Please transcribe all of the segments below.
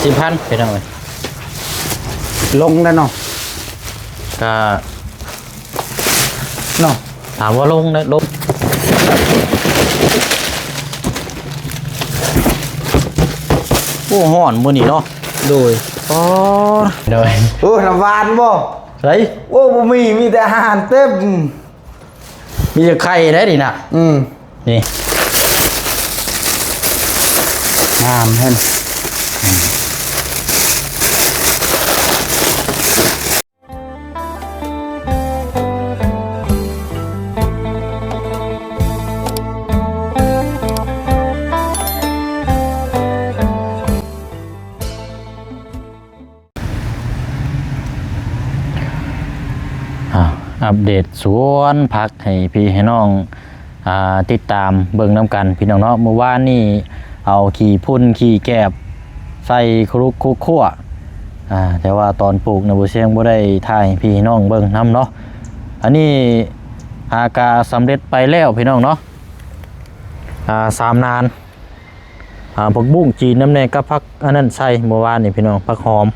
ສິບພັນ ພີ່ນ້ອງເອີຍ. ລົງແລ້ວເນາະ ກະ ເນາະ ຖາມວ່າລົງເດ້ ລົງ. ໂອ້ ຮ້ອນມື້ນີ້ເນາະ. ໂດຍ ອໍ ໂດຍ. ເອີ ນ້ຳຫວານບໍ່? ໃສ? ໂອ້ ບໍ່ມີ ມີແຕ່ອາຫານເຕັມ. ມີແຕ່ໄຂ່ໄດ໋ນີ້ນະ. ອືມ ນີ້ ງາມແຮງ. ອ່າ ອັບເດດສວນຜັກໃຫ້ພີ່ໃຫ້ນ້ອງ ອ່າ ຕິດຕາມເບິ່ງນຳກັນ ພີ່ນ້ອງເນາະ. ມື້ວານນີ້ເອົາຂີ້ຝຸ່ນຂີ້ແກບໃສ່ຄຸລຸກຄຸກຄົວ ອ່າ ແຕ່ວ່າຕອນປູກນະ ບໍ່ຊຽງບໍ່ໄດ້ຖ່າຍໃຫ້ພີ່ໃຫ້ນ້ອງເບິ່ງນຳເນາະ. ອັນນີ້ຫາກະສຳເລັດໄປແລ້ວ ພີ່ນ້ອງເນາະ ອ່າ ສາມນານ. ອ່າ ຜັກບຸ້ງຈີນນຳແດ່ ກັບຜັກອັນນັ້ນໃສ່ມື້ວານນີ້ພີ່ນ້ອງ ຜັກຫອມ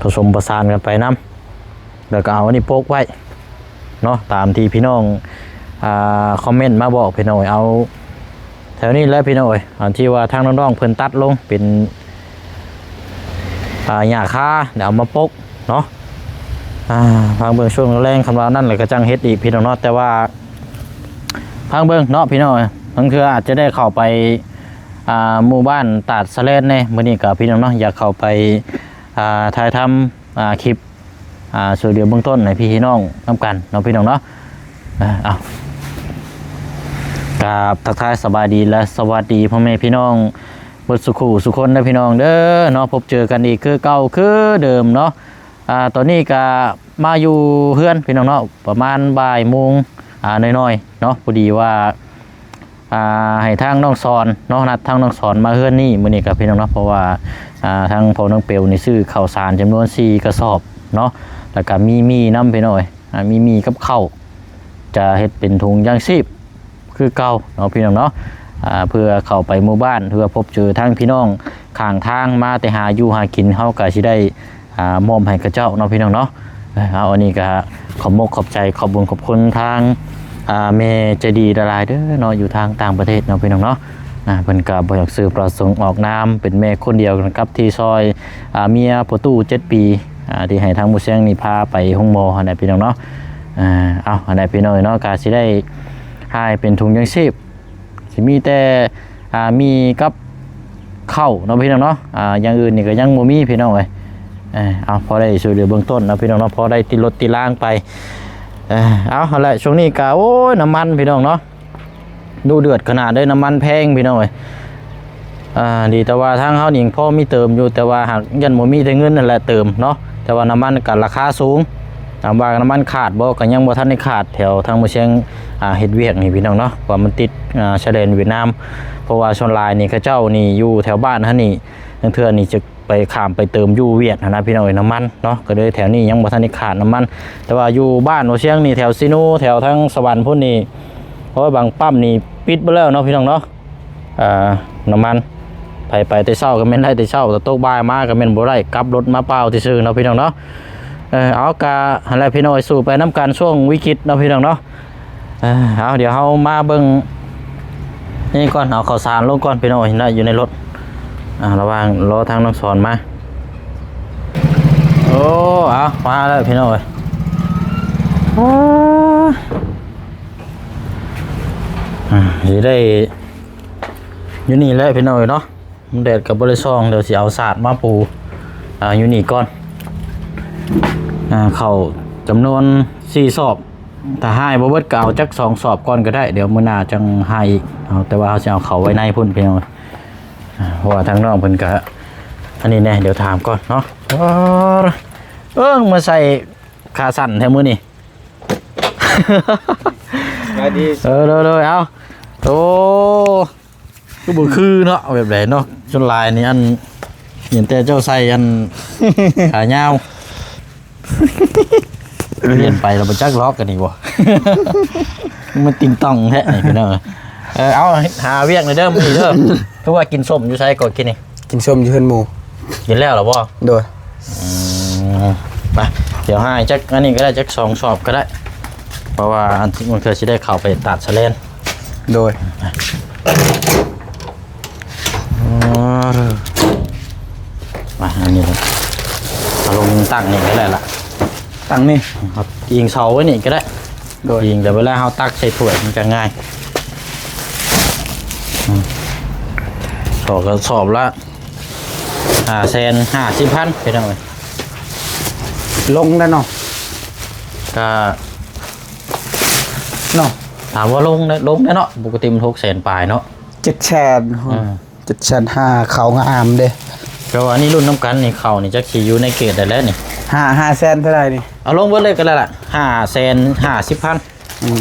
ປະສົມປະສານກັນໄປນຳ ແລ້ວກໍເອົາອັນນີ້ປົກໄວ້ເນາະ ຕາມທີ່ພີ່ນ້ອງ ອ່າ ຄອມເມັນມາບອກ ພີ່ນ້ອງເອີຍ. ເອົາແຖວນີ້ແຫຼະ ພີ່ນ້ອງເອີຍ ອັນທີ່ວ່າທາງນ້ອງໆເພິ່ນຕັດລົງເປັນ ອ່າ ຫຍ້າຄາ ແລ້ວເອົາມາປົກ ເນາະ. ອ່າ ຟັງເບິ່ງຊ່ວງແລງ ຄັນວ່ານັ້ນແຫຼະກໍຈັ່ງເຮັດອີກ ພີ່ນ້ອງເນາະ. ແຕ່ວ່າຟັງເບິ່ງເນາະ ພີ່ນ້ອງເອີຍ ບາງເທື່ອອາດຈະໄດ້ເຂົ້າໄປ ອ່າ ໝູ່ບ້ານຕາດສະແລນແດ່. ມື້ນີ້ກໍ ພີ່ນ້ອງເນາະ ຢາກເຂົ້າໄປ ອ່າ ຖ່າຍທຳ ອ່າ ຄລິບ ອ່າ ຊ່ວຍເຫຼືອເບື້ອງຕົ້ນໃຫ້ພີ່ໃຫ້ນ້ອງນຳກັນເນາະ ພີ່ນ້ອງເນາະ. ອ່າ ເອົາ ກາບທັກທາຍສະບາຍດີ ແລະ ສະຫວັດດີພໍ່ແມ່ພີ່ນ້ອງເບິດສູ່ຄູ່ສູ່ຄົນເດີ ພີ່ນ້ອງເດີເນາະ. ພົບເຈີກັນອີກຄືເກົ່າຄືເດີມເນາະ. ອ່າ ຕອນນີ້ກະມາຢູ່ເຮືອນ ພີ່ນ້ອງເນາະ ປະມານບ່າຍໂມງ ອ່າ ໜ້ອຍໆເນາະ. ພໍດີວ່າ ອ່າ ໃຫ້ທາງນ້ອງສອນເນາະ ນັດທາງນ້ອງສອນມາເຮືອນນີ້ມື້ນີ້ກັບພີ່ນ້ອງເນາະ. ເພາະວ່າ ອ່າ ທາງພໍ່ນ້ອງເປວນີ້ຊື້ເຂົ້າສານຈຳນວນສີ່ກະສອບເນາະ ແລ້ວກະມີໝີ່ນຳ ພີ່ນ້ອງເອີຍ. ອ່າ ມີໝີ່ກັບເຂົ້າ ຈະເຮັດເປັນຖົງຢາງຊີບ ຄືເກົ່າເນາະ ພີ່ນ້ອງເນາະ. ອ່າ ເພື່ອເຂົ້າໄປໝູ່ບ້ານ ເພື່ອພົບເຈີທາງພີ່ນ້ອງຂ້າງທາງ ມາແຕ່ຫາຢູ່ຫາກິນ ເຮົາກໍຊິໄດ້ ອ່າ ມອບໃຫ້ເຂົາເຈົ້າເນາະ ພີ່ນ້ອງເນາະ. ເອີ ເອົາ ອັນນີ້ກໍຂອບມົກຂອບໃຈ ຂອບບຸນຂອບຄຸນທາງ ອ່າ ແມ່ໃຈດີຫຼາຍໆເດີເນາະ ຢູ່ທາງຕ່າງປະເທດເນາະ ພີ່ນ້ອງເນາະ. ອ່າ ເພິ່ນກໍບໍ່ຢາກຊື່ປະສົງອອກນາມ ເປັນແມ່ຄົນດຽວກັນກັບທີ່ຊ່ອຍ ອ່າ ເມຍພໍ່ຕູ້ເຈັດປີ ອ່າ ທີ່ໃຫ້ທາງໝູ່ຊຽງນີ້ພາໄປໂຮງໝໍຫັ້ນແຫຼະ ພີ່ນ້ອງເນາະ. ອ່າ ເອົາ ອັນໃດພີ່ນ້ອງເນາະ ກະຊິໄດ້ໃຫ້ເປັນຖົງຢາງຊີບ ຊິມີແຕ່ ອ່າ ໝີ່ກັບເຂົ້າເນາະ ພີ່ນ້ອງເນາະ. ອ່າ ຢ່າງອື່ນນີ້ກໍຍັງບໍ່ມີ ພີ່ນ້ອງເອີຍ. ເອີ ເອົາ ພໍໄດ້ຊ່ວຍເຫຼືອເບື້ອງຕົ້ນເນາະ ພີ່ນ້ອງເນາະ ພໍໄດ້ຕິດລົດຕິດລາງໄປ. ເອີ ເອົາ ຫັ້ນແຫຼະ ຊ່ວງນີ້ກໍ ໂອ້ຍ ນ້ຳມັນ ພີ່ນ້ອງເນາະ ດຸເດືອດຂະໜາດເລີຍ ນ້ຳມັນແພງ ພີ່ນ້ອງເອີຍ. ອ່າ ດີແຕ່ວ່າທາງເຮົານີ້ຍັງພໍມີເຕີມຢູ່ ແຕ່ວ່າຫາກຍັງບໍ່ມີແຕ່ເງິນນັ້ນແຫຼະເຕີມເນາະ. ແຕ່ວ່ານ້ຳມັນກໍລາຄາສູງ ຖາມວ່ານ້ຳມັນຂາດບໍ່ ກໍຍັງບໍ່ທັນໄດ້ຂາດ ແຖວທາງໝູ່ຊຽງ ອ່າ ເຮັດວຽກນີ້ ພີ່ນ້ອງເນາະ ວ່າມັນຕິດ ອ່າ ຊາຍແດນຫວຽດນາມ. ເພາະວ່າສ່ວນຫຼາຍນີ້ ເຂົາເຈົ້ານີ້ຢູ່ແຖວບ້ານເຮົານີ້ ລາງເທື່ອນີ້ຈະໄປ ຂ້າມໄປເຕີມຢູ່ຫວຽດຫັ້ນນະ ພີ່ນ້ອງເອີຍ ນ້ຳມັນເນາະ. ກໍເລີຍແຖວນີ້ຍັງບໍ່ທັນໄດ້ຂາດນ້ຳມັນ ແຕ່ວ່າຢູ່ບ້ານໝູ່ຊຽງນີ້ ແຖວຊີໂນ ແຖວທາງສະຫວັນພຸ້ນນີ້ ໂອ້ຍ ບາງປ້ຳນີ້ປິດເບິດແລ້ວເນາະ ພີ່ນ້ອງເນາະ. ອ່າ ນ້ຳມັນ ໃຜໄປແຕ່ເຊົ້າກໍແມ່ນໄດ້ແຕ່ເຊົ້າ ແຕ່ຕົກບ່າຍມາກໍແມ່ນບໍ່ໄດ້ ກັບລົດມາເປົ່າຊື່ໆເນາະ ພີ່ນ້ອງເນາະ. ເອີ ເອົາ ກະຫັ້ນແຫຼະ ພີ່ນ້ອງເອີຍ ສູ້ໄປນຳກັນຊ່ວງວິກິດເນາະ ພີ່ນ້ອງເນາະ. ເອີ ເອົາ ດຽວເຮົາມາເບິ່ງນີ້ກ່ອນ ເອົາເຂົ້າສານລົງກ່ອນ ພີ່ນ້ອງເອີຍ ນະ ຢູ່ໃນລົດ. ອ່າ ລະຫວ່າງລໍທາງນ້ອງສອນມາ. ໂອ້ ເອົາ ມາແລ້ວ ພີ່ນ້ອງເອີຍ. ໂອ້ ອ່າ ຊິໄດ້ຢູ່ນີ້ແຫຼະ ພີ່ນ້ອງເອີຍເນາະ. ແດດກໍບໍ່ໄດ້ສ່ອງ ດຽວຊິເອົາສາດມາປູ ອ່າ ຢູ່ນີ້ກ່ອນ. ອ່າ ເຂົ້າຈຳນວນສີ່ສອບ ຖ້າຫາບໍ່ເບິດກໍເອົາຈັກສອງສອບກ່ອນກໍໄດ້ ດຽວມື້ໜ້າຈັ່ງຫາອີກ. ເອົາ ແຕ່ວ່າເຮົາຊິເອົາເຂົ້າໄວ້ໃນພຸ້ນ ພີ່ນ້ອງ. ອ່າ ເພາະວ່າທາງນ້ອງເພິ່ນກໍອັນນີ້ແດ່ ດຽວຖາມກ່ອນເນາະ. ເອີ ມາໃສ່ຂາສັ້ນແທ້ມື້ນີ້. ສະບາຍດີ. ເອີ ໂດຍໆ ເອົາ ໂອ້ ຄືບໍ່ຄືເນາະ ແບບໃດເນາະ. ສ່ວນຫຼາຍນີ້ ອັນ ເຫັນແຕ່ເຈົ້າໃສ່ອັນຂາຍາວ ປ່ຽນໄປແລ້ວບໍ່ຈັກລອກກັນນີ້ບໍ່ ມັນຕິງຕ້ອງແທ້ນີ້ພີ່ນ້ອງ. ເອີ ເອົາ ຫາວຽກໜ່ອຍເດີມື້ນີ້ເດີ. ຄືວ່າກິນສົ້ມຢູ່ໃສກໍກິນນີ້? ກິນສົ້ມຢູ່ເຮືອນໝູ່. ກິນແລ້ວລະບໍ່? ໂດຍ. ອືມ ໄປ ດຽວໃຫ້ຈັກອັນນີ້ກໍໄດ້ ຈັກສອງສອບກໍໄດ້ ເພາະວ່າອັນ ມັນເພື່ອຊິໄດ້ເຂົ້າໄປຕາດສະແລນ. ໂດຍ. ມາ ອັນນີ້ລະ ເອົາລົງຕັ້ງນີ້ກໍໄດ້ລະ ຕັ້ງນີ້ ອີງເສົາໄວ້ນີ້ກໍໄດ້. ໂດຍ. ອີງ ແຕ່ເວລາເຮົາຕັກໃສ່ຖ້ວຍມັນຈະງ່າຍ. ອືມ ສອບກະສອບລະຫ້າແສນຫ້າສິບພັນ ພີ່ນ້ອງເອີຍ. ລົງແລ້ວເນາະ ກະເນາະ ຖາມວ່າລົງເດ້ ລົງເດ້ເນາະ ປົກກະຕິມັນຫົກແສນປາຍເນາະ. ເຈັດແສນ ອືມ ເຈັດແສນຫ້າ ເຂົ້າງາມເດ້. ແຕ່ວ່ານີ້ລຸ້ນນຳກັນນີ້ ເຂົ້ານີ້ຈັກຊິຢູ່ໃນເກດໃດແລ້ວນີ້. ຫ້າ ຫ້າແສນເທົ່າໃດນີ້? ເອົາລົງເບິດເລີຍກໍໄດ້ລະ ຫ້າແສນຫ້າສິບພັນ. ອືມ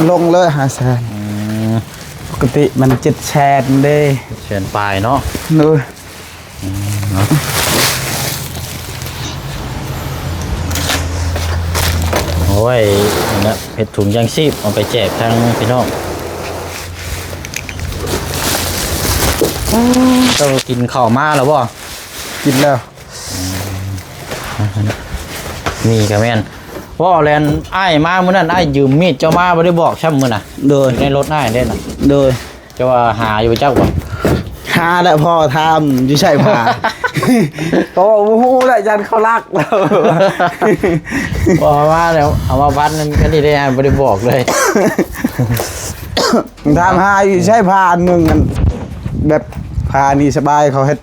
ລົງເລີຍຫ້າແສນ. ອືມ ປົກກະຕິມັນເຈັດແສນເດ້ ເຈັດແສນປາຍເນາະ. ໂດຍ. ອືມ ເນາະ ໂອ້ຍ ນີ້ນະ ເຮັດຖົງຢາງຊີບເອົາໄປແຈກທາງພີ່ນ້ອງ. ເຈົ້າກິນເຂົ້າມາແລ້ວບໍ່? ກິນແລ້ວ. ອືມ ມີກໍແມ່ນ ເວົ້າແລ້ວ ອ້າຍມາມື້ນັ້ນ ອ້າຍຢືມມີດເຈົ້າມາ ບໍ່ໄດ້ບອກຊ້ຳມື້ນະ. ໂດຍ. ຢູ່ໃນລົດອ້າຍເດ້ນະ. ໂດຍ. ເຈົ້າວ່າຫາຢູ່ຈັກບໍ່? ຫາແຫຼະ ພໍ່ຖາມຢູ່ໃສຜ້າ ກໍບໍ່ຮູ້ແຫຼະ ຢ້ານເຂົາລັກ. ບໍ່ ເອົາມາແລ້ວ ເອົາມາພັນໜຶ່ງ ອັນນີ້ໄດ້ ອ້າຍບໍ່ໄດ້ບອກເລີຍ. ຖາມຫາຢູ່ໃສຜ້າອັນໜຶ່ງ ອັນແບບຜ້ານີ້ສະບາຍ ເຂົາເຮັດ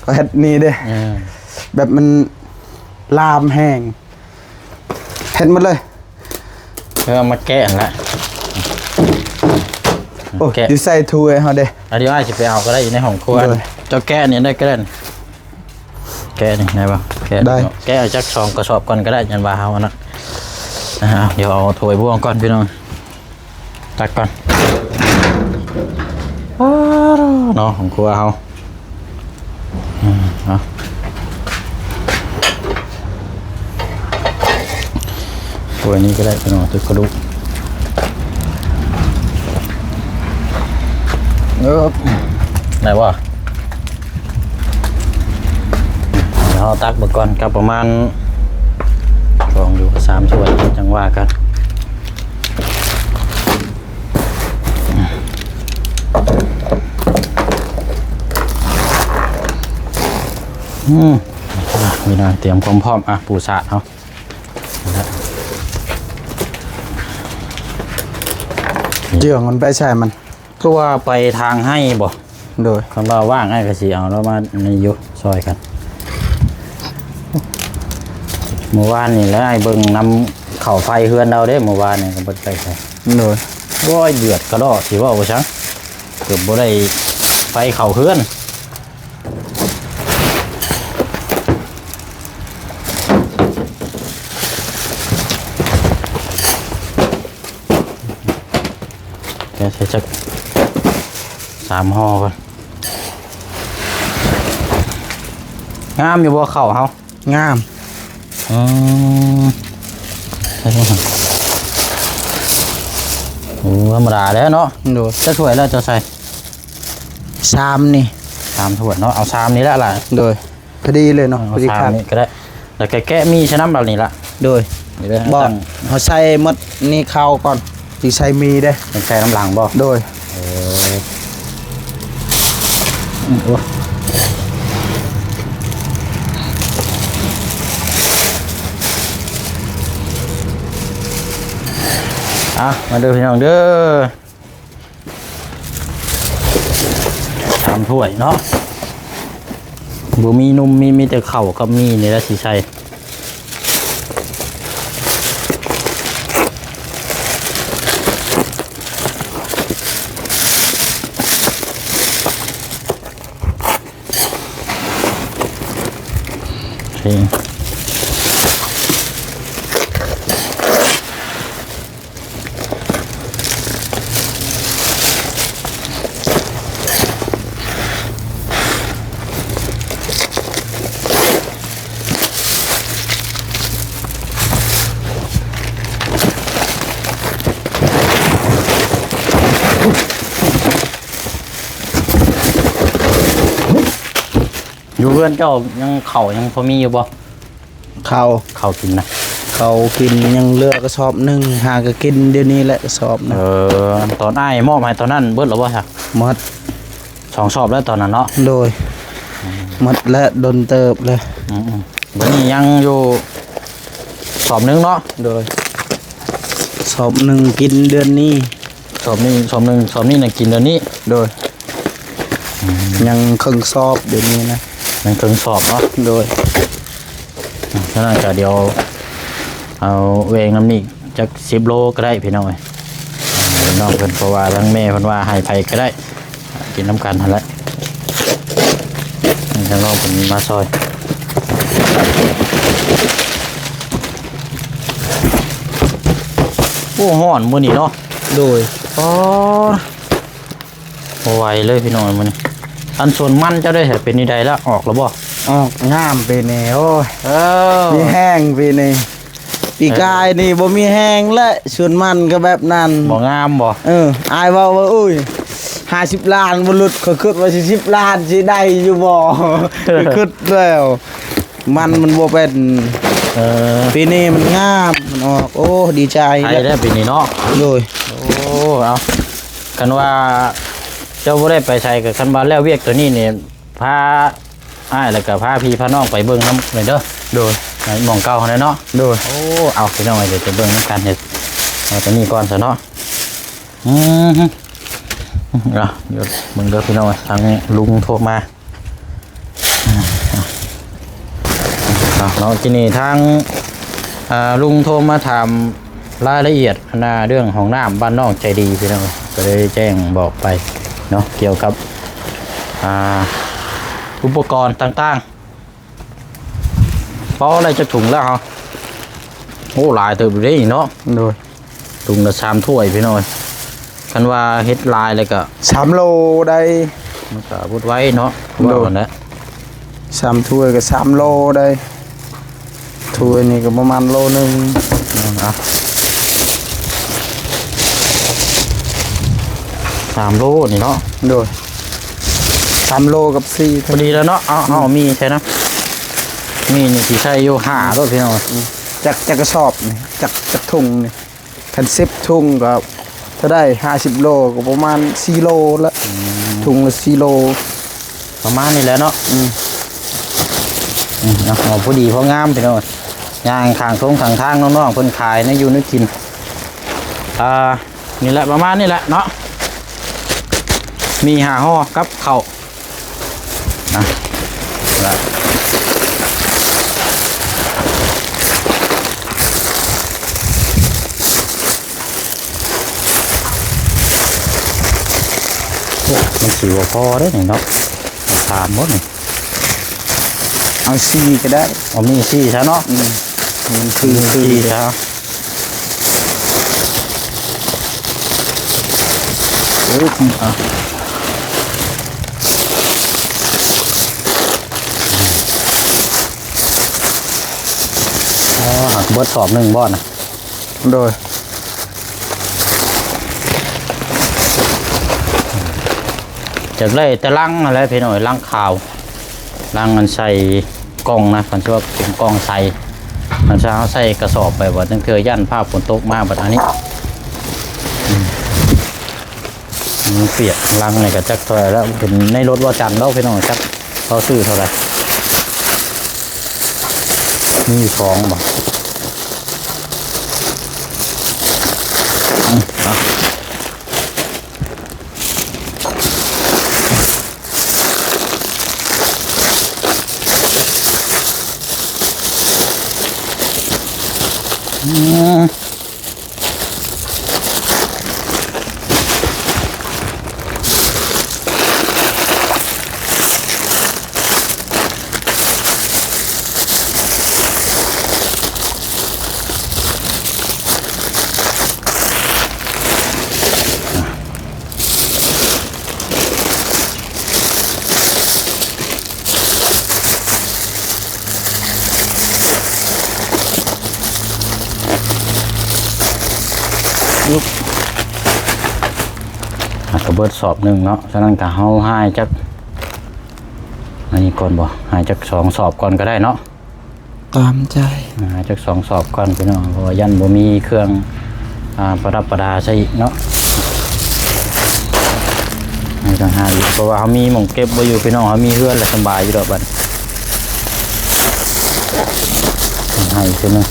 ເຂົາເຮັດນີ້ເດ້. ເອີ ແບບມັນລາມແຮງ ເຮັດໝົດເລີຍ. ເອີ ເອົາມາແກະຫັ້ນລະ. ໂອ້ ແກະ ຢູ່ໃສ່ຖ້ວຍເຮົາເດ້. ອາ ດຽວອ້າຍຊິໄປເອົາກໍໄດ້ ຢູ່ໃນຫ້ອງຄົວ. ໂດຍ. ເຈົ້າແກະນີ້ໄດ້ກໍໄດ້ ແກະນີ້ໄດ້ບໍ່? ແກະ ໄດ້ ເນາະ ແກະເອົາຈັກສອງກະສອບກ່ອນກໍໄດ້ ຢ້ານວ່າເຮົາອັນນັ້ນ. ອ່າ ດຽວເອົາຖ້ວຍບ່ວງກ່ອນພີ່ນ້ອງ. ຕັກກ່ອນ ເນາະ ຂອງຄົວເຮົາ. ອືມ ເອົາ ຖ້ວຍນີ້ກໍໄດ້ພີ່ນ້ອງ ຕົວກະດູກ. ເອີ ໄດ້ບໍ່? ດຽວເຮົາຕັກເບິ່ງກ່ອນ ກັບປະມານ ລອງດູ ສາມຖ້ວຍ ຈັ່ງວ່າກັນ. ອືມ ມີນາ ຕຽມຄວາມພ້ອມ. ອ່ະ ປູສາດເຮົາ ເຈື່ອງມັນໄປໃສມັນ? ຄືວ່າໄປທາງໄຮ່ບໍ່? ໂດຍ. ຄັນວ່າວ່າງອ້າຍກໍຊິເອົາລາວມານີ້ຢູ່ ຊ່ອຍກັນ. ມື້ວານນີ້ແຫຼະ ອ້າຍເບິ່ງນຳເຂົ້າໄຟເຮືອນລາວເດ້ ມື້ວານນີ້ກໍບໍ່ໄດ້ໄປໃສ. ໂດຍ. ໂອ້ຍ ເດືອດກະດໍ້ ຊິເວົ້າວ່າຊັ້ນ ເກືອບບໍ່ໄດ້ໄຟເຂົ້າເຮືອນ. ແກະໃສ່ຈັກສາມຫໍ່ກ່ອນ. ງາມຢູ່ບໍ່ເຂົ້າເຮົາ? ງາມ. ອືມ ໂອ້ ທຳມະດາແລ້ວເນາະ. ໂດຍ. ຈັກຖ້ວຍແລ້ວເຈົ້າໃສ່? ສາມນີ້. ສາມຖ້ວຍເນາະ ເອົາສາມນີ້ແຫຼະຫຼາຍ. ໂດຍ. ພໍດີເລີຍເນາະ ເອີ ພໍດີ ສາມ ຄັກ ນີ້ກໍໄດ້ ແລ້ວກໍແກະໝີ່ໃສ່ນຳເຫຼົ່ານີ້ລະ. ໂດຍ. ນີ້ເດີ ບໍ່ ເຮົາໃສ່ໝົດນີ້ເຂົ້າກ່ອນ ຊິໃສ່ໝີ່ເດ້. ໃສ່ນຳຫຼັງບໍ່? ໂດຍ. ເອີ ໂອ້ ອ່ະ ມາເດີພີ່ນ້ອງເດີ. ສາມຖ້ວຍເນາະ ບໍ່ມີນົມ ມີ ມີແຕ່ເຂົ້າກັບໝີ່ນີ້ແຫຼະຊິໃສ່. ໂອເຄ. ໂ ຢູ່ເຮືອນເຈົ້າຍັງເຂົ້າຍັງພໍມີຢູ່ບໍ່? ເຂົ້າ ເຂົ້າກິນນະ ເຂົ້າກິນຍັງເຫຼືອກະສອບໜຶ່ງ ຫາກະກິນດຽວນີ້ແຫຼະກະສອບໜຶ່ງ. ເອີ ຕອນອ້າຍມອບໃຫ້ຕອນນັ້ນເບິດແລ້ວບໍ່ຊະ? ໝົດ ສອງສອບແລ້ວຕອນນັ້ນເນາະ. ໂດຍ ອືມ ໝົດແລ້ວ ດົນເຕີບແລ້ວ. ອືມໆ ບັດນີ້ຍັງຢູ່ສອບໜຶ່ງເນາະ. ໂດຍ ສອບໜຶ່ງກິນເດືອນນີ້. ສອບນີ້ ສອບໜຶ່ງ ສອບນີ້ນະກິນດຽວນີ້. ໂດຍ ອືມ ຍັງເຄິ່ງສອບດຽວນີ້ນະ ຍັງເຄິ່ງສອບເນາະ. ໂດຍ ອືມ ສະນັ້ນກະດຽວເອົາແຫວ່ງນຳນີ້ຈັກສິບໂລກະໄດ້ພີ່ນ້ອງເອີຍ ພີ່ນ້ອງເພິ່ນ ເພາະວ່າທາງແມ່ເພິ່ນວ່າໃຫ້ໃຜກະໄດ້ ກິນນຳກັນຫັ້ນແຫຼະ ທາງນ້ອງເພິ່ນມາຊ່ອຍ. ໂອ້ ຮ້ອນມື້ນີ້ເນາະ. ໂດຍ ອໍ ບໍ່ໄຫວເລີຍພີ່ນ້ອງເອີຍມື້ນີ້. ອັນສວນມັນເຈົ້າໄດ້ເປັນແນວໃດລະ ອອກແລ້ວບໍ່? ອອກງາມປີນີ້ ໂອ້ຍ ເອີ ມີແຮງປີນີ້. ປີກາຍນີ້ບໍ່ມີແຮງແຫຼະ ສວນມັນກະແບບນັ້ນ ບໍ່ງາມບໍ່? ເອີ ອ້າຍເວົ້າວ່າ ໂອ້ຍ ຫ້າສິບລ້ານບໍ່ຫຼຸດ ຂ້ອຍຄິດວ່າສີ່ສິບລ້ານຊິໄດ້ຢູ່ບໍ່ ຄິດແລ້ວ ມັນ ມັນບໍ່ເປັນ. ເອີ ປີນີ້ມັນງາມ ມັນອອກ ໂອ້ ດີໃຈ ໄດ້ແລ້ວປີນີ້ເນາະ. ໂດຍ ໂອ້ ເອົາ ຄັນວ່າເຈົ້າບໍ່ໄດ້ໄປໃສ ກະຄັນວ່າແລ້ວວຽກໂຕນີ້ນີ້ ພາອ້າຍ ແລ້ວກະພາພີ່ພານ້ອງໄປເບິ່ງນຳແດ່ເດີ. ໂດຍ ໝ່ອງເກົ່າຫັ້ນແຫຼະເນາະ. ໂດຍ ໂອ້ ເອົາ ພີ່ນ້ອງເອີຍ ດຽວໄປເບິ່ງນຳກັນເຮັດ ເອົາໂຕນີ້ກ່ອນຊະເນາະ. ອືມ ເອົາ ດຽວເບິ່ງເດີພີ່ນ້ອງເອີຍ ທາງລຸງໂທມາ. ເອົາເນາະ ທີນີ້ທາງ ອ່າ ລຸງໂທມາຖາມລາຍລະອຽດ ອັນນ່າ ເລື່ອງຫ້ອງນ້ຳບ້ານນ້ອງໃຈດີພີ່ນ້ອງ ກະເລີຍແຈ້ງບອກໄປເນາະ ກ່ຽວກັບ ອ່າ ອຸປະກອນຕ່າງໆ. ພໍໄດ້ຈັກຖົງແລ້ວເຮົາ? ໂອ້ ຫຼາຍເຕີບຢູ່ເດ້ເນາະ. ໂດຍ ຖົງລະສາມຖ້ວຍພີ່ນ້ອງເອີຍ ຄັນວ່າເຮັດຫຼາຍແລ້ວກະສາມໂລໄດ້ ມັນກະເບິດໄວເນາະ. ໂດຍ ວ່າຫັ້ນແຫຼະ ສາມຖ້ວຍກະສາມໂລໄດ້ ຖ້ວຍນີ້ກະປະມານໂລໜຶ່ງ. ອືມ ເອົາ ສາມໂລນີ້ເນາະ. ໂດຍ ສາມໂລກັບສີ່ ພໍດີແລ້ວເນາະ. ເອົາ ເອົາ ອືມ ມີໃສ່ນຳ ມີນີ້ຊິໃສ່ຢູ່ຫ້າໂລພີ່ນ້ອງ. ອືມ ຈັກ ຈັກກະສອບນີ້ ຈັກ ຈັກຖົງນີ້? ຄັນສິບຖົງກະເທົ່າໃດ ຫ້າສິບໂລ ກະປະມານສີ່ໂລລະ. ອືມ ຖົງລະສີ່ໂລ ປະມານນີ້ແຫຼະເນາະ. ອືມ ອືມ ເອົາ ພໍດີພໍງາມພີ່ນ້ອງ ຍ່າງຂ້າງທົ່ງຂ້າງທາງ ນ້ອງໆເພິ່ນຂາຍແນວຢູ່ແນວກິນ. ອ່າ ນີ້ແຫຼະ ປະມານນີ້ແຫຼະເນາະ ມີຫ້າຫໍ່ກັບເຂົ້າ. ອ່ະ ລະ ໂອ້ ມັນຊິບໍ່ພໍເດ້ນີ້ເນາະ ສາມບໍ່ນີ້? ເອົາສີ່ກະໄດ້. ເອົາມີສີ່ຊະເນາະ. ອືມ ມັນຄື ມີສີ່ຊະ. ໂອ້ ອ່ະ ເບິດສອບໜຶ່ງບໍ່ນະ? ໂດຍ ຢາກໄດ້ແຕ່ລັງຫັ້ນແຫຼະພີ່ນ້ອງເອີຍ ລັງຂາວ ລັງອັນໃສ່ ກ່ອງນະ ຄັນຊິວ່າເປັນກ່ອງໃສ ຄັນຊິເຮົາໃສ່ກະສອບໄປ ບາດຈັ່ງເທື່ອຢ້ານຟ້າຝົນຕົກມາ ບາດອັນນີ້ ອືມ ມັນປຽກ. ລັງນີ້ກະຈັກເທົ່າໃດແລ້ວ ເປັນໃນລົດວ່າຈັນດອກພີ່ນ້ອງ ຈັກເຂົາຊື້ເທົ່າໃດ ມີສອງບໍ່? ອືມ ເອົາ ອືມ. ອ່ະ ກະເບິດສອບໜຶ່ງເນາະ ສະນັ້ນກະເຮົາຫາຍຈັກ ອັນນີ້ ກ່ອນບໍ່? ຫາຈັກສອງສອບກ່ອນກໍໄດ້ເນາະ. ຕາມໃຈ. ຫາຈັກສອງສອບກ່ອນພີ່ນ້ອງ ເພາະວ່າຢ້ານບໍ່ມີເຄື່ອງ ອ່າ ປະດັບປະດາໃສ່ອີກເນາະ. ໃຫ້ທາງຫາ ເພາະວ່າເຮົາມີໝ່ອງເກັບໄວ້ຢູ່ພີ່ນ້ອງ ເຮົາມີເຮືອນແລ້ວສະບາຍຢູ່ດອກບັດ. ໃຫ້ເທື່ອໜຶ່ງ.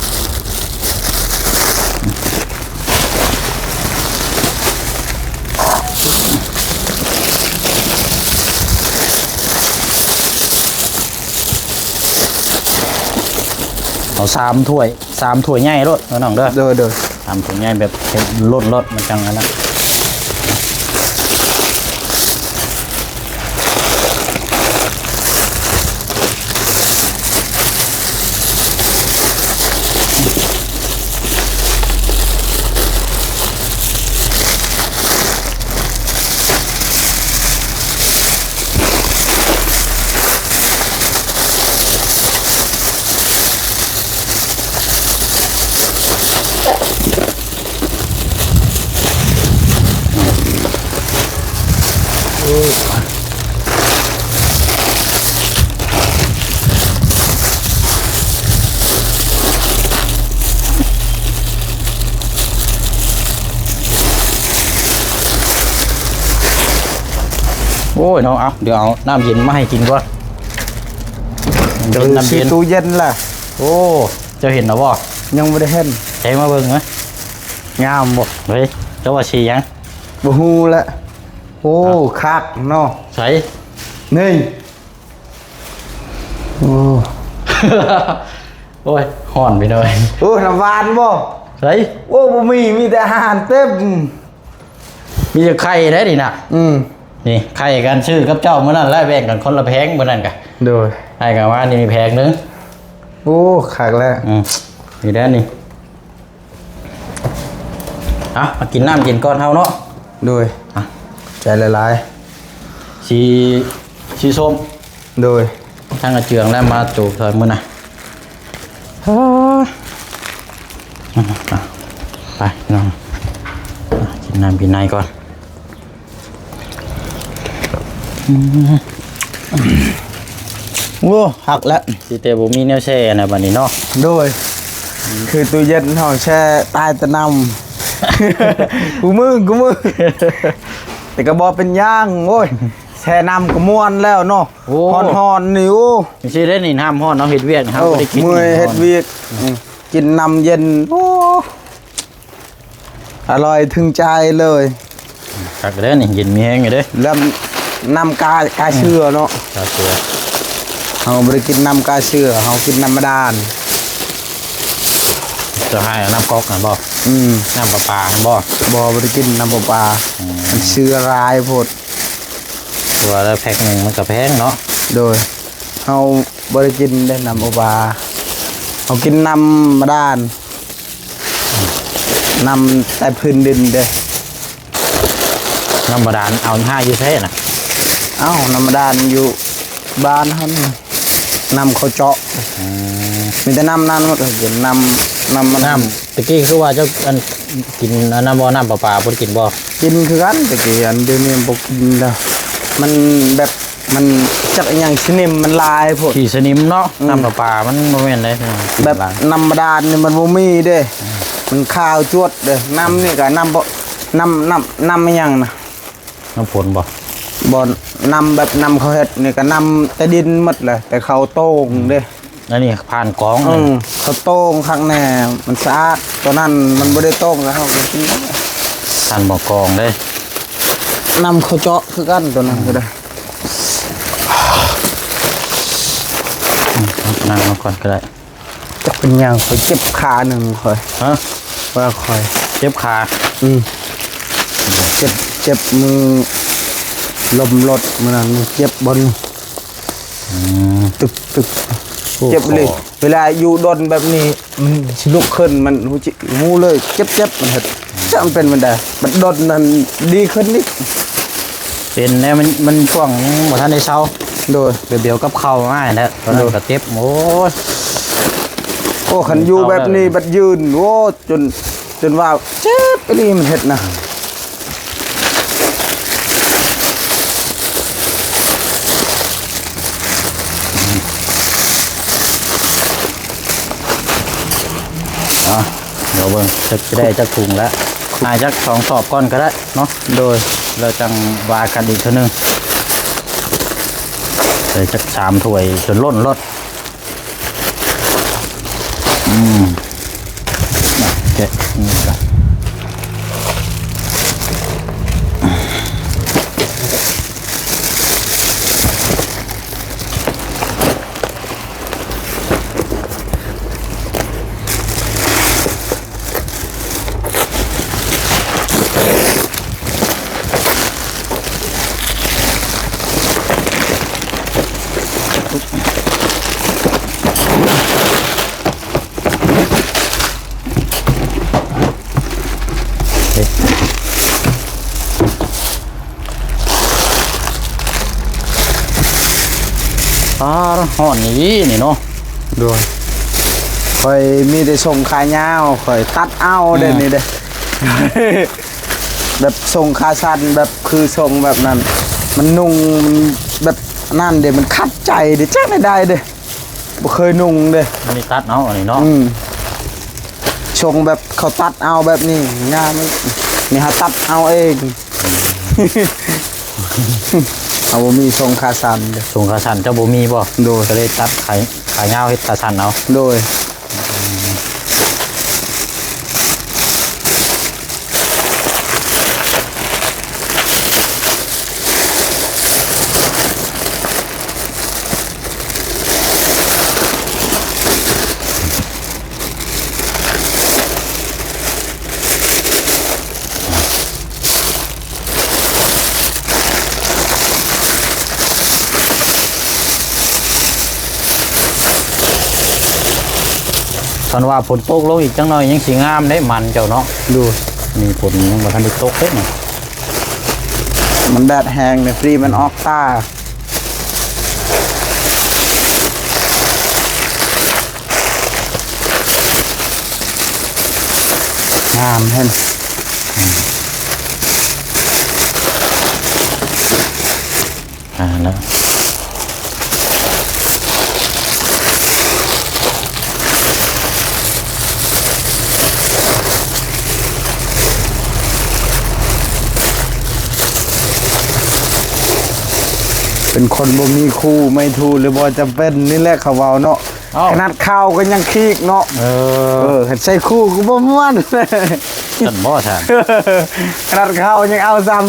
ເອົາສາມຖ້ວຍ ສາມຖ້ວຍໃຫຍ່ໂລດເດີນ້ອງເດີ. ໂດຍ ໂດຍ. ສາມຖ້ວຍໃຫຍ່ແບບໃຫ້ລົ້ນໂລດ ມັນຈັ່ງອັນນັ້ນ. ໂອ້ຍເນາະ ເອົາ ດຽວເອົານ້ຳເຢັນມາໃຫ້ກິນກ່ອນ. ເຈົ້າຊື້ຕູ້ເຢັນລະ. ໂອ້ ເຈົ້າເຫັນແລ້ວບໍ່? ຍັງບໍ່ໄດ້ເຫັນ. ໃສ່ມາເບິ່ງເນາະ. ງາມບໍ່? ເຮີ້ຍ ເຈົ້າວ່າສີຫຍັງ? ບໍ່ຮູ້ແຫຼະ. ໂອ້ ຄັກເນາະ. ໃສ? ນີ້. ໂອ້ ໂອ້ຍ ຮ້ອນໄປໜ້ອຍ. ໂອ້ ນ້ຳຫວານບໍ່? ໃສ? ໂອ້ ບໍ່ມີ ມີແຕ່ອາຫານເຕັມ. ມີແຕ່ໄຂ່ໄດ໋ນີ້ນະ. ອືມ ນີ້ໄຂ່ກັນ ຊື້ກັບເຈົ້າມື້ນັ້ນແຫຼະ ແບ່ງກັນຄົນລະແຜງມື້ນັ້ນກະ. ໂດຍ. ໃຫ້ກັນວ່ານີ້ມີແຜງໜຶ່ງ. ໂອ້ ຄັກແລ້ວ. ອືມ ນີ້ແຫຼະນີ້. ເອົາ ມາກິນນ້ຳກິນກ່ອນເຮົາເນາະ. ໂດຍ. ອ່ະ ໃຈຫຼາຍໆ. ສີ ສີສົ້ມ. ໂດຍ. ທາງອາເຈືອງແລ້ວມາໂຈກໃສ່ມື້ນະ. ໄປນ້ອງ ກິນນ້ຳກິນໃນກ່ອນ. ອືມ ໂອ້ ຄັກແລ້ວ. ຊິແຕ່ບໍ່ມີແນວແຊ່ນະບັດນີ້ເນາະ. ໂດຍ. ອືມ ຄືຕູ້ເຢັນເຮົາແຊ່ຕາຍແຕ່ນ້ຳ ກູມື້ ກູມື້ ແຕ່ກໍບໍ່ເປັນຫຍັງ. ໂອ້ຍ ແຊ່ນ້ຳກໍມ່ວນແລ້ວເນາະ. ໂອ້ ຮ້ອນໆ ນີ້. ໂອ້ ຈັ່ງຊີ້ເດ້ນີ້ ນ້ຳຮ້ອນເຮົາເຮັດວຽກ ເຮົາບໍ່ໄດ້ກິນ. ເມື່ອຍເຮັດວຽກ ອືມ ກິນນ້ຳເຢັນ ໂອ້ ອະລ່ອຍເຖິງໃຈເລີຍ. ຄັກເດ້ນີ້ ເຢັນມີແຮງຢູ່ເດ້. ແລ້ວນ້ຳກາ ກາເຊື້ອເນາະ. ກາເຊື້ອ. ເຮົາບໍ່ໄດ້ກິນນ້ຳກາເຊື້ອ ເຮົາກິນນ້ຳບາດານ. ຈະໃຫ້ເອົານ້ຳກອກຫັ້ນບໍ່? ອືມ ນ້ຳປະປາຫັ້ນບໍ່? ບໍ່ ບໍ່ໄດ້ກິນນ້ຳປະປາ. ອືມ ມັນເຊື້ອຫຼາຍໂພດ. ຄືວ່າແລ້ວແພັກໜຶ່ງມັນກໍແພງເນາະ. ໂດຍ. ເຮົາບໍ່ໄດ້ກິນເດ້ນ້ຳປະປາ ເຮົາກິນນ້ຳບາດານ ນ້ຳໃຕ້ພື້ນດິນເດ້. ນ້ຳບາດານເອົາຫາຢູ່ໃສນະ? ເອົ້າ ນ້ຳບາດານຢູ່ບ້ານຫັ້ນ ນ້ຳເຂົາເຈາະ. ອືມ ມີແຕ່ນ້ຳນັ້ນໝົດ ເຮົາກິນນ້ຳ ນ້ຳມັນ. ນ້ຳ ຕະກີ້ຄືວ່າເຈົ້າ ອັນ ກິນອັນນັ້ນບໍ່ ນ້ຳປະປາບໍ່ໄດ້ກິນບໍ່? ກິນຄືກັນ ຕະກີ້ ອັນດຽວນີ້ບໍ່ກິນແລ້ວ ມັນແບບ ມັນຈັກອີ່ຫຍັງ ສະໜິມມັນຫຼາຍໂພດ. ຂີ້ສະໜິມເນາະ. ອືມ ນ້ຳປະປາມັນບໍ່ແມ່ນເດ້ ແບບນ້ຳບາດານນີ້ມັນບໍ່ມີເດ້. ອືມ ມັນຂາວຈວດເດ້. ນ້ຳນີ້ກໍນ້ຳບໍ່ ນ້ຳ ນ້ຳ ນ້ຳອີ່ຫຍັງນະ? ນ້ຳຝົນບໍ່? ບໍ່ ນ້ຳແບບນ້ຳເຂົາເຮັດນີ້ກໍນ້ຳໃຕ້ດິນໝົດແຫຼະ ແຕ່ເຂົາໂຕ່ງເດ້. ອັນນີ້ຜ່ານກອງ. ເອີ ເຂົາໂຕ່ງຄັກແນ່ ມັນສະອາດ. ຕົວນັ້ນມັນບໍ່ໄດ້ໂຕ່ງ ແລ້ວເຮົາກໍກິນ. ທ່ານບໍ່ກອງເດ້ ນ້ຳເຂົາເຈາະຄືກັນ ຕົວນັ້ນກໍໄດ້. ອືມ ນັ່ງມາກ່ອນກໍໄດ້. ຈັກເປັນຫຍັງ ຂ້ອຍເຈັບຂາໜຶ່ງຂ້ອຍ. ຮະ? ວ່າຂ້ອຍເຈັບຂາ. ອືມ ເຈັບ ເຈັບມື ລົ້ມລົດມື້ນັ້ນ ເຈັບບ່ອນ. ອືມ ຕຶກໆ ໂອ້ ເຈັບເລີຍ. ເວລາຢູ່ດົນແບບນີ້ ມັນຊິລຸກຂຶ້ນ ມັນຮູ້ ຮູ້ເລີຍ ເຈັບໆ ມັນເຮັດ. ຈັ່ງເປັນມັນໄດ້ ມັນດົນນັ້ນດີຂຶ້ນອີກ. ເປັນແລ້ວ ມັນ ມັນຊ່ວງຍັງບໍ່ທັນໄດ້ເຊົາ. ໂດຍ. ແບບດຽວກັບເຂົ້າອ້າຍແຫຼະ ຕອນນັ້ນກໍເຈັບ. ໂອ້ຍ ໂອ້ ຄັນຢູ່ແບບນີ້ບັດຢືນ ໂອ້ ຈົນ ຈົນວ່າເຈັບອີ່ຫຼີ ມັນເຮັດນະ. ອືມ. ອ່ະ ດຽວເບິ່ງຈັກຊິໄດ້ຈັກຖົງແລ້ວ ຫາຈັກສອງສອບກ່ອນກໍໄດ້ເນາະ. ໂດຍ ແລ້ວຈັ່ງວ່າກັນອີກເທື່ອໜຶ່ງ. ໄດ້ຈັກສາມຖ້ວຍຈົນລົ້ນໂລດ. ອືມ ແກະນີ້ກ່ອນ. ອ່າ ຮ້ອນອີ່ຫຼີນີ້ເນາະ. ໂດຍ ຂ້ອຍມີແຕ່ສົ້ງຂາຍາວ ຂ້ອຍຕັດເອົາເດ້ ອືມ ນີ້ເດ້ ແບບສົ້ງຂາສັ້ນ ແບບຄືສົ້ງແບບນັ້ນ ມັນນຸ່ງ ມັນແບບນັ້ນເດ້ ມັນຂັດໃຈເດ້ ຈັກແນວໃດເດ້ ບໍ່ເຄີຍນຸ່ງເດ້. ອັນນີ້ຕັດເອົາ ອັນນີ້ເນາະ. ອືມ ຊົງແບບເຂົາຕັດເອົາແບບນີ້ ງາມ ນີ້ເຮົາຕັດເອົາເອງ. ເຮົາບໍ່ມີຊົງຂາສັ້ນເດ້. ຊົງຂາສັ້ນເຈົ້າບໍ່ມີບໍ່? ໂດຍ ກໍເລີຍຕັດຂາ ຂາຍາວເຮັດຂາສັ້ນເອົາ. ໂດຍ. ຄັນວ່າຝົນຕົກລົງອີກຈັກໜ່ອຍຍັງຊິງາມເດ້ ມັນເຈົ້າເນາະ. ໂດຍ ນີ້ຝົນຍັງບໍ່ທັນໄດ້ຕົກເດ້ນີ້ ມັນແດດແຮງເດ້ ຟຣີມັນອອກຕາ. ງາມແຮງ ອ່າ ແລ້ວ ເປັນຄົນບໍ່ມີຄູ່ ໄມ່ທູ່ ຫຼືບໍ່ຈຳເປັນ ນີ້ແຫຼະເຂົາເວົ້າເນາະ. ເອົ້າ ຂະໜາດເຂົ້າກໍຍັງຄີກເນາະ. ເອີ ເອີ ຄັນໃສ່ຄູ່ກໍບໍ່ມ່ວນ. ຊັ້ນບໍ່ຊະ? ຂະໜາດເຂົ້າຍັງເອົາຊ້ຳ.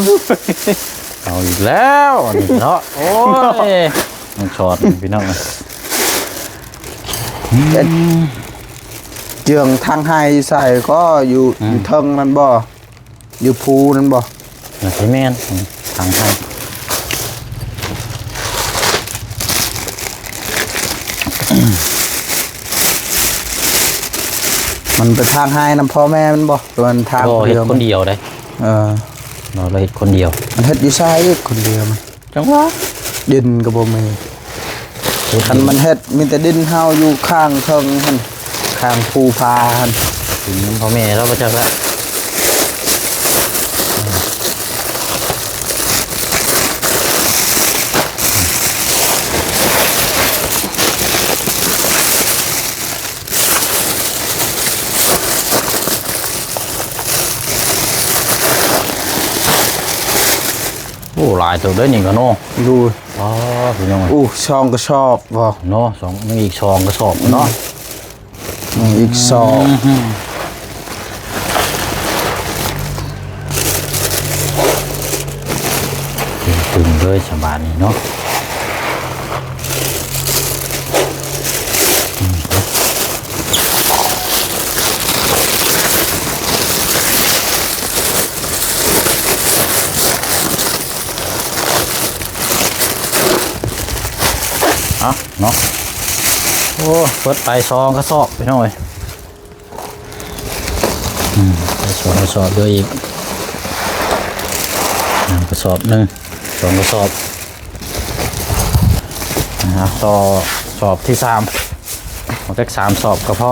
ເອົາອີກແລ້ວອັນນີ້ເນາະ. ໂອ້ຍ ມັນຊອດພີ່ນ້ອງ. ເຮັດເຈື່ອງທາງໄຮ່ໃສ່ກໍຢູ່ ອືມ ຢູ່ເທິງນັ້ນບໍ່? ຢູ່ພູນັ້ນບໍ່? ໜ້າຊິແມ່ນ ອືມ ທາງໄຮ່ ມັນໄປທາງໄຮ່ນຳພໍ່ແມ່ມັນບໍ່? ຫຼືວ່າທາງ ບໍ່ ເຮັດຄົນດຽວເດ້. ເອີ ເນາະ ລາວເຮັດຄົນດຽວ. ມັນເຮັດຢູ່ໃສອີກຄົນດຽວມັນ? ຈັ່ງຫວະ ດິນກໍບໍ່ມີ. ໂອ້ ຄັນມັນເຮັດມີແຕ່ດິນເຮົາຢູ່ຂ້າງເທິງຫັ້ນ ຂ້າງພູຜາຫັ້ນ. ດິນນຳພໍ່ແມ່ລາວບໍ່ຈັກລະ. ໂອ້ ຫຼາຍເຕີບເດ້ນີ້ກໍເນາະ. ດູ ອໍ ພີ່ນ້ອງ ໂອ້ ສອງກະສອບບໍ່ເນາະ? ສອງ ຍັງອີກສອງກະສອບເນາະ. ອືມ ຍັງອີກສອງ ອືມ ຕຶງເລີຍສະບາດນີ້ເນາະ. ເອົາເນາະ ໂອ້ ເບິດໄປສອງກະສອບພີ່ນ້ອງເອີຍ. ອືມ ໄປສອງກະສອບ ເຫຼືອອີກ ອາ ກະສອບໜຶ່ງ ສອງກະສອບ. ອ່າ ຕໍ່ສອບທີສາມ ເອົາຈັກສາມສອບກໍພໍ.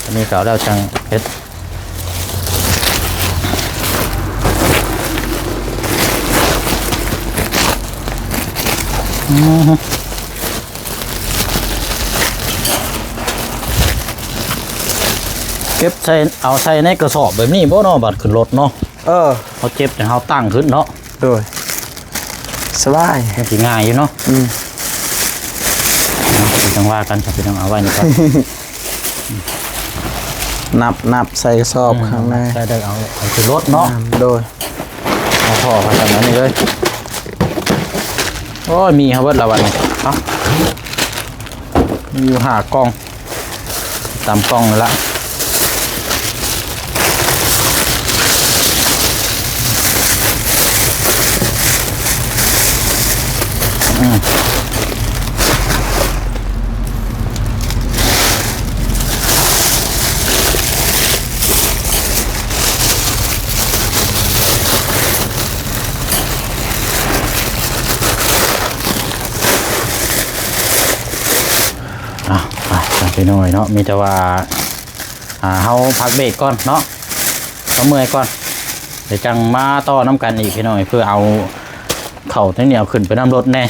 ອັນນີ້ກໍເອົາແລ້ວຈັ່ງເຮັດ. ອືມ. ເກັບໃສ່ ເອົາໃສ່ໃນກະສອບແບບນີ້ບໍ່ເນາະ ບາດຂຶ້ນລົດເນາະ. ເອີ ເຮົາເກັບແລ້ວເຮົາຕັ້ງຂຶ້ນເນາະ. ໂດຍ ສະບາຍ ມັນຊິງ່າຍຢູ່ເນາະ. ອືມ ເອົາ ຈັ່ງວ່າກັນຊະພີ່ນ້ອງ ເອົາໄວ້ນີ້ກ່ອນ. ນັບ ນັບໃສ່ກະສອບ ອືມ ຂ້າງໃນ ໃສ່ໄດ້ ເອົາ ເອົາຂຶ້ນລົດເນາະ. ອືມ ໂດຍ ເອົາທໍ່ມາທາງນັ້ນນີ້ເລີຍ. ໂອ້ຍ ມີເຮົາເບິດລະບັດນີ້. ເອົ້າ ມີຢູ່ຫ້າກ່ອງ ຕາມກ່ອງນັ້ນລະ. ອືມ ອ່ະ ໄປ ໄປ ໄປໜ້ອຍເນາະ ມີແຕ່ວ່າ ອ່າ ເຮົາພັກເບຣກກ່ອນເນາະ ເຮົາເມື່ອຍກ່ອນ ດຽວຈັ່ງມາຕໍ່ນຳກັນອີກພີ່ນ້ອງ ເພື່ອເອົາເຂົ້ານີ້ເອົາຂຶ້ນໄປນຳລົດແດ່.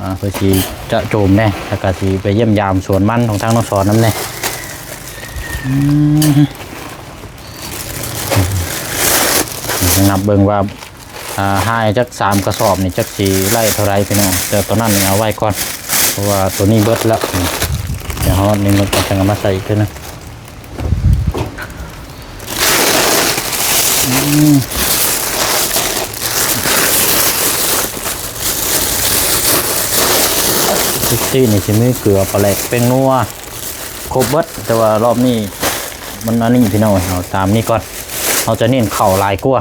ອ່າ ເພື່ອຊິຈະໂຈມແດ່ ແລ້ວກະຊິໄປຢ້ຽມຢາມສວນມັນຂອງທາງນ້ອງສອນນຳແດ່. ອືມ ນັບເບິ່ງວ່າ ອ່າ ຫາຍຈັກສາມກະສອບນີ້ ຈັກຊິໄດ້ເທົ່າໃດພີ່ນ້ອງ. ແຕ່ຕອນນັ້ນນີ້ເອົາໄວ້ກ່ອນ ເພາະວ່າໂຕນີ້ເບິດແລ້ວ. ດຽວເຮົານີ້ມັນກໍຈັ່ງເອົາມາໃສ່ອີກເທື່ອໜຶ່ງ. ອືມ ທຸກທີ່ນີ້ຊິມີເກືອ ປາແຫຼກ ແປ້ງນົວ ຄົບເບິດ. ແຕ່ວ່າລອບນີ້ມັນອັນນີ້ພີ່ນ້ອງ ເອົາຕາມນີ້ກ່ອນ ເຮົາຈະເນັ້ນເຂົ້າຫຼາຍກວ່າ.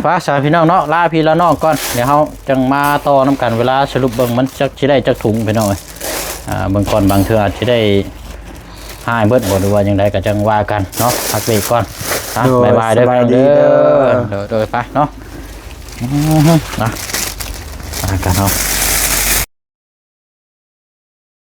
ໄປຊະພີ່ນ້ອງເນາະ ລາພີ່ລານ້ອງກ່ອນ ດຽວເຮົາຈັ່ງມາຕໍ່ນຳກັນ ເວລາສະຫຼຸບເບິ່ງມັນຈັກຊິໄດ້ຈັກຖົງພີ່ນ້ອງເອີຍ. ອ່າ ເບິ່ງກ່ອນ ບາງເທື່ອອາດຊິໄດ້ ຫາຍເບິດບໍ່ ຫຼືວ່າຈັ່ງໃດກໍຈັ່ງວ່າກັນເນາະ ພັກເບຣກກ່ອນ. ອ່ະ ໂດຍ ບາຍບາຍເດີ ສະບາຍດີເດີ ເດີ ໂດຍ ໂດຍ ໄປເນາະ. ອືມ ນະ ໄປກັນເນາະ